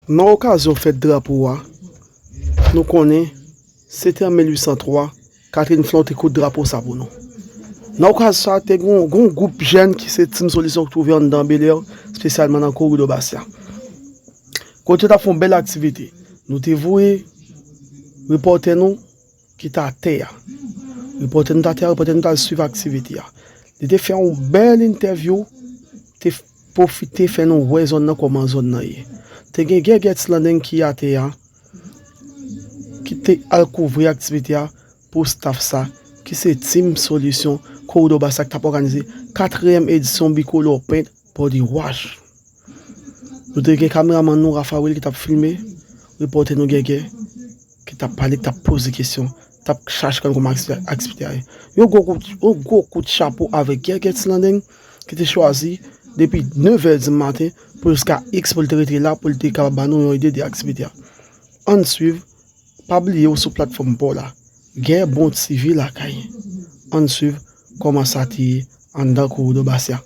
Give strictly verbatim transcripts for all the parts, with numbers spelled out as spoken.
Nan okazyon fèt drapo a, nou konnen, se te an mil uit san twa, Catherine Flon te koud drapo sa pou nou. Nan okazyon sa, te gen yon, gen yon gwoup jèn ki se Team Solisyon ki twouve anndan Bèlè, espesyalman nan koridò Basya. Kote yo t ap fè yon bèl aktivite. Nou te voye repòtè nou ki t atè a. Repòtè nou t atè a, repòtè nou t al swiv aktivite a. Li te fè yon bèl entèvyou, te f- pwofite fè nou wè zòn nan kòman zòn nan ye. Te gen Gègèt Landeng ki atè a, ki te al kouvri aktivite a pou staff sa, ki se Team Solisyon Koridò Basya k t ap òganize katriyèm edisyon Bikolò Paint Body Wash. Nou te gen kameramann nou, Raphaël, ki t ap filme, repòtè nou Gègè, ki t ap pale, ki t ap poze kesyon, t ap chache konn kòman aktivite a ye. Yon gwo kout, yon gwo kout chapo avèk Gègèt Landeng, ki te chwazi depi nevè di maten pou jiska X pou l te rete la, pou l te kapab ban nou yon ide de aktivite a. Ann swiv, pa bliye w sou platfòm pa w la. Gen Bon T V lakay. Ann swiv kòman sa te ye anndan koridò Basya.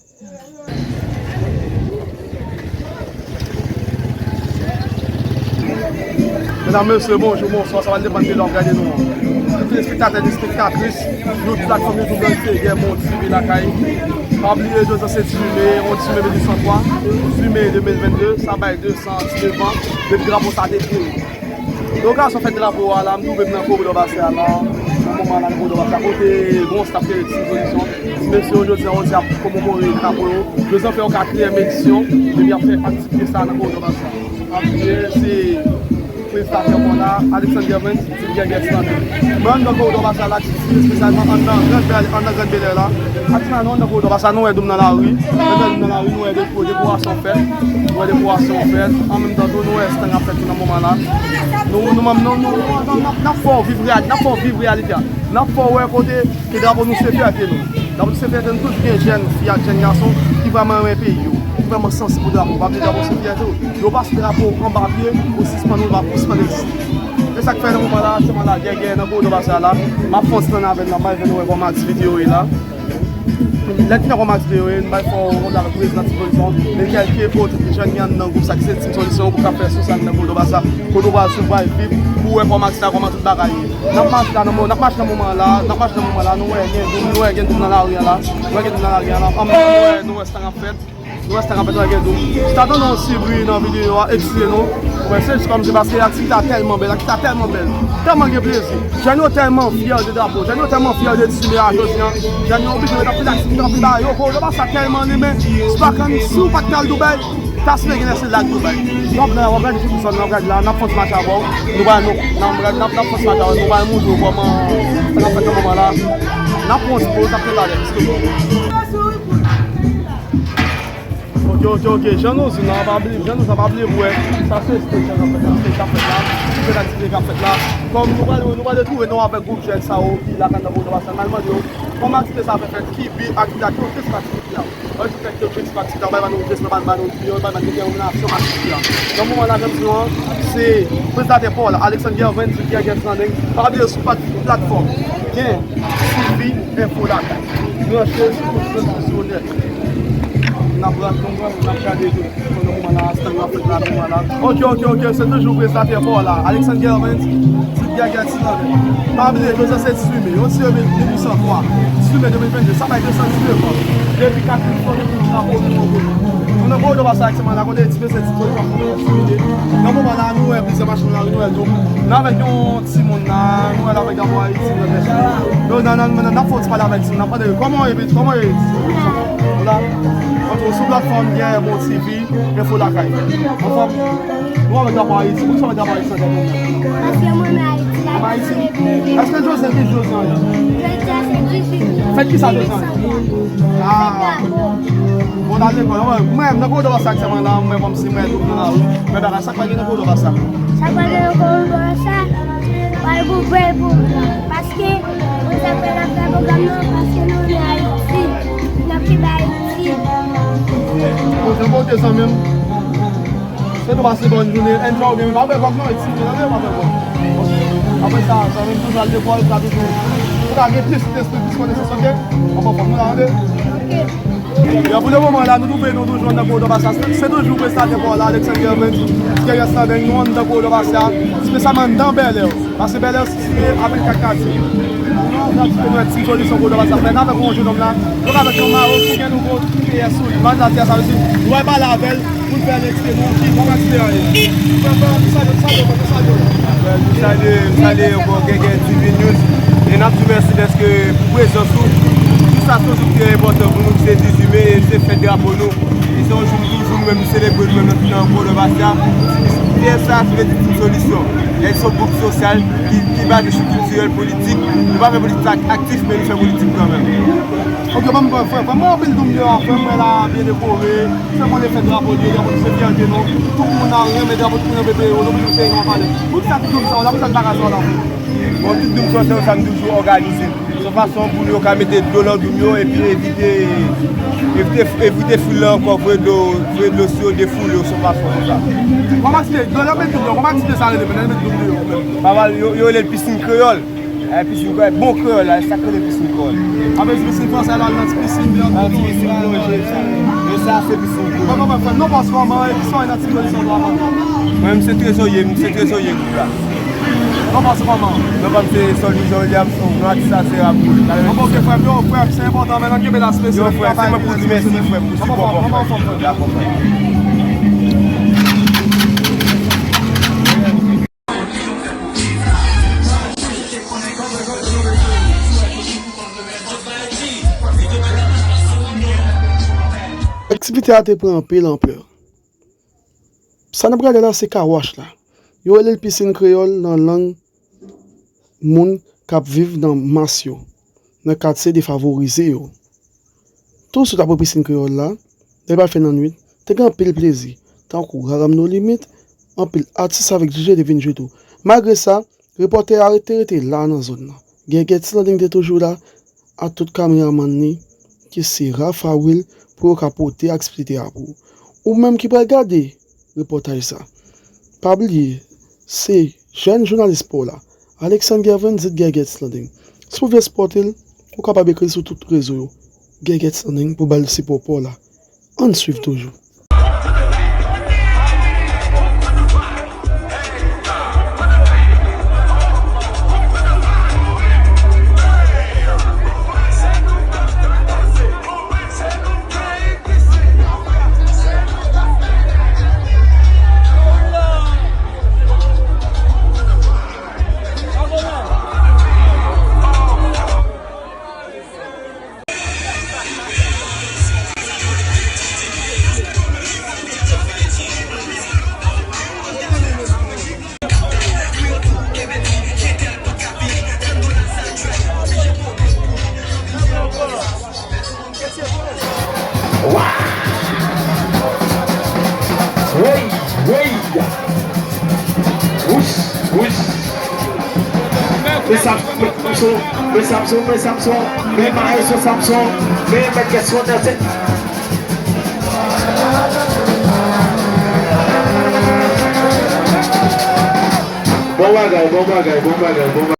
Medam, mesye, bonjou, bonswa, sa va depann de lè w ap gade nou an. Tout telespektatè, telespektatris, nou platfòm YouTube lan se Gen Bon T V lakay. Pa bliye, jodi a se dizuit me, on dizuit me mil uit san twa, dizuit me de mil vennde, sa bay de san diznèf an, depi drapo sa te kreye. Nan okazyon fèt drapo a la, m twouve m nan koridò Basya la, nan moman la nan koridò Basya, kote gon staff ki rele Team Solisyon. Ti mesye yo jodi a, jodi ap komemore drapo yo. Jodi a fè yon katriyèm edisyon, depi y ap fè aktivite sa a nan koridò Basya. Ap fè se prezidan fè pò la, Alexander Vens, Ti Gègèt Sandri. Mwen anndan koridò Basya la, espesyalman anndan Grand Bèlè, anndan Grand Bèlè la. Aktyèlman, nou anndan koridò Basya, nou wè doum nan lari. Nou wè doum nan lari, nou wè de- dekorasyon fèt. Nou wè dekorasyon fèt. An menm tan tou, nou wè estang ap fèt tou nan moman la. Nou, nou menm, nou, nou, nou, nou, n ap, n ap fè w viv reyal-, n ap fè w viv reyalite a. N ap fè w wè kote ke drapo nou se fyète nou. Drapo nou se fyète nou, toujou gen jèn fi ak jèn gason ki vrèman renmen peyi yo, ki vrèman sansib pou drapo. Pa bliye drapo se fyète w. Yo pase drapo anba pye, ou sispann, ou pa, ou sispann egziste. E sa k fè nan moman la, aktyèlman la, Gègè nan koridò Basya la. M ap fè yon ti tann avè l, n ap bay fè nou wè kòman aktivite yo ye la. Lè n fin wè kòman aktivite yo ye, n bay fè w rankontre avèk prezidan Team Solisyon, e kèlke lòt jèn ki anndan gwoup sa ki se Team Solisyon, gwoup k ap fè sosyal nan koridò Basya. Kote w pral swiv, pral viv, pou w wè kòman aktivite a, kòman tout bagay ye. N ap mache la nan mo-, n ap mache nan moman la, n ap mache nan moman la, nou wè gen doum, nou wè gen doum nan lari a la, nou wè gen doum nan lari a la, an menm tan nou wè, nou wè estang ap fèt. Nou wè estang ap fèt, nou wè gen doum. Si w ta tande yon ti bri nan videyo a, eskize nou. Ou wè, se jis kòmsi paske aktivite a tèlman bèl, aktivite a tèlman bèl, tèlman gen plezi. Jèn yo tèlman fyè de drapo, jèn yo tèlman fyè de dizuit me a jodi a. Jèn yo oblije mete anpil aktivite, anpil bagay. Yo, koridò Basya tèlman renmen. Si w pa konn, si w pa t al Dubai, ta sipoze gen lè se la k Dubai. W ap la, w ap gade tout zòn nan, w ap gade la, n ap fè yon ti mache avè w. Nou pral, nou, n ap, n ap, n ap fè yon ti mache avè w, nou pral montre w kòman sa ap fèt nan moman la. N ap pran yon ti poz, n ap fè talè, silvouplè. Ok, ok, ok. Jan nou di, nou pa bliye, jan nou di, pa bliye pou wè. Sa se stage k ap fèt la, stage k ap fèt la. Ki fèt aktivite k ap fèt la. Kòm nou pral, nou pral retwouve nou avèk gwoup jèn sa yo ki lakay nan koridò Basya, n al mande yo kòman aktivite sa ap fèt, ki bi aktivite a, ki objektif aktivite a. Ann di fèt ki objektif aktivite a, bay ban nou objektif, bay ban nou, bay ban nou detèminasyon aktivite a. Nan moman la, jan m di nou an, se prezidatè pa w la, Alexander Vens, Gègèt Landeng. Pa bliye sou plat-, platfòm Gen T V Enfo Lakay. Branche sou tout rezo sosyo nèt. N ap rantre, n ap gade tou. Nan moman la, estang ap fèt la, nan moman la. Ok, ok, ok, se toujou prezidatè pa w la, Alexander Vens, Ti Gègèt Sandri. Pa bliye, jodi a se dizuit me, on dizuit me mil uit san twa, dizuit me de mil vennde, sa bay de san diznèf an. Depi Catherine Flon te koud drapo nou an kote. Nou nan koridò Basya aktyèlman la, kote ti mesye ti kote pa fè aktivite. Nan moman la, nou wè plizyè machin nan lari, nou wè tou. Nou avèk yon timoun la, nou wè l avèk drapo Ayiti nan tèt li. Nou, nan, nan, nan, n ap fè yon ti pale avèk timoun, n ap mande l, kòman w ye, pitit? Kòman w ye? Ou la? Antouka, sou platfòm Gen Bon T V, Enfo Lakay. Anfòm? Nou avèk drapo Ayiti. Poukisa w met drapo Ayiti nan tèt ou? Paske mwen renmen Ayiti. Renmen Ayiti? Èske jodi a se ki jou jodi a? Jodi a se dizuit me. Fèt kisa jodi a? Ah. Fèt drapo. Bon, n al lekòl. Mwen, mwen, nan koridò Basya aktyèlman la, mwen, kòmsi mwen, tout nan lari. Men bagay, sa k pral gen nan koridò Basya? Sa k pral gen nan koridò Basya? Pral pou bèl pwogram. Paske, mwen, sa k fè n ap fè pwogram nan, paske nou renmen Ayiti. N ap kenbe Ayiti. Bon, se bon, zanmi m. Se nou pase bòn jounen. Enjoy ou byen, men pa bwè gwòg non, e ti, men pa bwè gwòg. Ok. Apre sa, zanmi m toujou al lekòl, sa toujou pou ka gen plis lespri, plis konesans, ok? Anfòm, nou la, tande? Ok. Bon, pou le moman la, nou twouve nou toujou anndan koridò Basya. Se toujou prestatè pa w la, Alexandre Gervens, Gervens Landing, nou anndan koridò Basya, espesyalman anndan Bèlè. Paske Bèlè sitiye a vennkat katye. Nou pral twouve nou ak Team Solisyon koridò Basya. Men avèk yon jennonm la, nou avèk yon Mawon ki gen nouvo T S sou li. Mwen sa di sa osi, nou pral pale avè l. Pou n fè l eksplike nou ki, kòman ti te an ye. Frè, frè, nou salye, nou salye, nou salye. Frè, nou salye, nou salye ankò Gègè T V News. E n ap di w mèsi dèske pou prezans ou. Jis sa se yon jou ki trè enpòtan pou nou, ki se dizuit me, e se fèt drapo nou. E se yon jou nou toujou nou menm nou selebre nou menm nan, nan koridò Basya. T S sa, se vle di Team Solisyon. E se yon gwoup sosyal ki, ki baze sou kiltirèl politik. Nou pa fè politik ak, aktif, men nou fè politik kanmenm. Ok, ban m, frè, frè, frè, mwen anpil doum deyò a, frè, mwen la byen dekore. Se moun ki fè drapo li, drapo li se fyète nou. Tout moun ap renmen drapo, tout moun ap renmen peyi yo, nou bezwen peyi nou an valè. Poukisa tout moun sa yo la, poukisa bagay sa yo la? Bon, tout moun sa yo, se sa m toujou òganize. Se yon fason pou yo ka mete dlo nan doum yo epi evite, evite, evite foul la ankò, voye dlo, voye dlo sou yo, defoule yo, se yon fason konsa. Kòman eksplike, dlo yo met doum yo, kòman eksplike sa rele, menm met doum yo menm? Pa mal, yo, yo rele l pisin kreyòl. E pisin kreyòl, bon kreyòl la, e sa k rele pisin kreyòl. Apre pisin fransè la, al nan ti pisin, nan ti pisin plonje, sa. E sa, se pisin kreyòl. Bon, bon, bon, frè, non pa w kòman, e ki sa w nan ti pisin la, papa? Mwen, m se trezorye, m se trezorye gwoup la. Non pa w kòman? Non pa m se Saul Louis Jean William, yon atis a se rap. Bon, ok, frè m, yo, frè m, se enpòtan, men n ap kenbe la, se mesye. Yo, frè, se mwen pou di mèsi, frè m, pou sipò, frè m. Dakò, frè m. Aktivite a te pran anpil anplè. Sa n ap gade la, se kawòch la. Yo rele l pisin kreyòl nan lang moun k ap viv nan mas yo, nan katye defavorize yo. Touswit apre pisin kreyòl la, lè l pral fè nan nwit, te gen anpil plezi, tankou Raram No Limit, anpil atis avèk D J te vin jwe tou. Malgre sa, repòtè a te rete la nan zòn nan. Gègè Ti Landing te toujou la, ak tout kameramann li, ki se Rafa Will, pou yo ka pote aktivite a pou ou. Ou menm ki pral gade repòtaj sa, pa bliye, se jèn jounalis pa w la, Alexandre Gervens, dit Gègè Ti Landing. Si w vle sipòte l, ou kapab ekri l sou tout rezo yo, Gègè Ti Landing, pou ba l sipò pa w la. Ann swiv toujou. Wey, wey. Wouch, wouch. Men Samson, men Samson, men Samson, men Maestro Samson, men Mèt Kèsyon nan sèn. Bon bagay, bon bagay, bon bagay, bon bagay.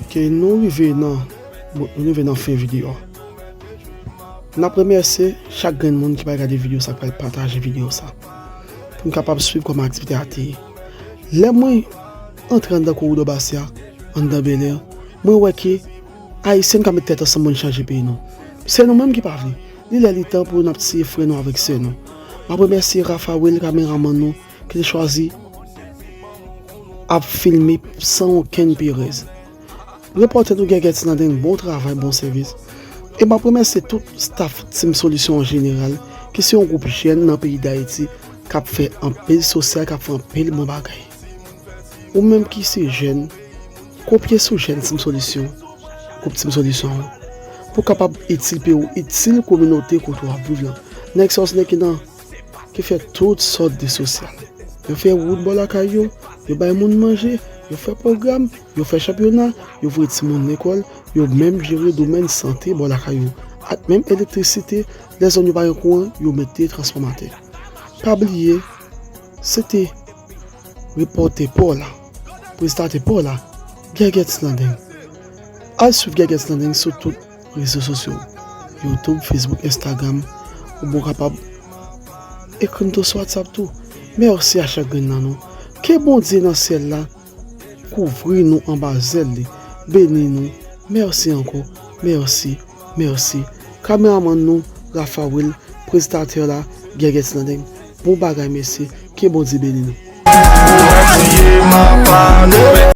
Ok, nou rive nan, nou rive nan fen videyo a. N ap remèsye chak grenn moun ki pral gade videyo sa, ki pral pataje videyo sa, pou n kapab swiv kòman aktivite a te ye. Lè mwen antre anndan koridò Basya, anndan Bèlè, mwen wè ke Ayisyen ka met tèt ansanm pou n chanje peyi nou. Se nou menm ki pa vle. Li lè li tan pou n ap tiye frè nou avèk sè nou. M ap remèsye Rafa Will, kameramann nou, ki te chwazi ap filme san okenn perèz. Repòtè nou Gègè Ti Landing, bon travay, bon sèvis. E m ap remèsye tout staff Team Solisyon an jeneral, ki se yon gwoup jèn nan peyi Dayiti, k ap fè anpil sosyal, k ap fè anpil bon bagay. Ou menm ki se jèn, kopye sou jèn Team Solution, gwoup Team Solution an, pou w kapab itil peyi w, itil kominote kote w ap viv lan. Nèg sa yo se nèg ki nan, ki fè tout sòt de sosyal. Yo fè wout bò lakay yo, yo bay moun manje, yo fè pwogram, yo fè chanpyona, yo voye timoun lekòl, yo menm jere domèn sante bò lakay yo, ak menm elektrisite, lè zòn yo pa gen kouran, yo mete transfòmatè. Pa bliye, se te repòtè pa w la, prezentatè pa w la, Gègèt Landeng. Al swiv Gègèt Landeng sou tout rezo sosyo, YouTube, Facebook, Instagram, oubyen w kapab ekri m tou sou WhatsApp tou. Mèsi a chak grenn nan nou. Ke Bondye nan syèl la kouvri nou anba zèl li, beni nou. Mèsi ankò, mèsi, mèsi. Kameramann nou, Rafael, prezentatè la, Gègèt Landeng. Bon bagay, mesye. Ke Bondye beni nou.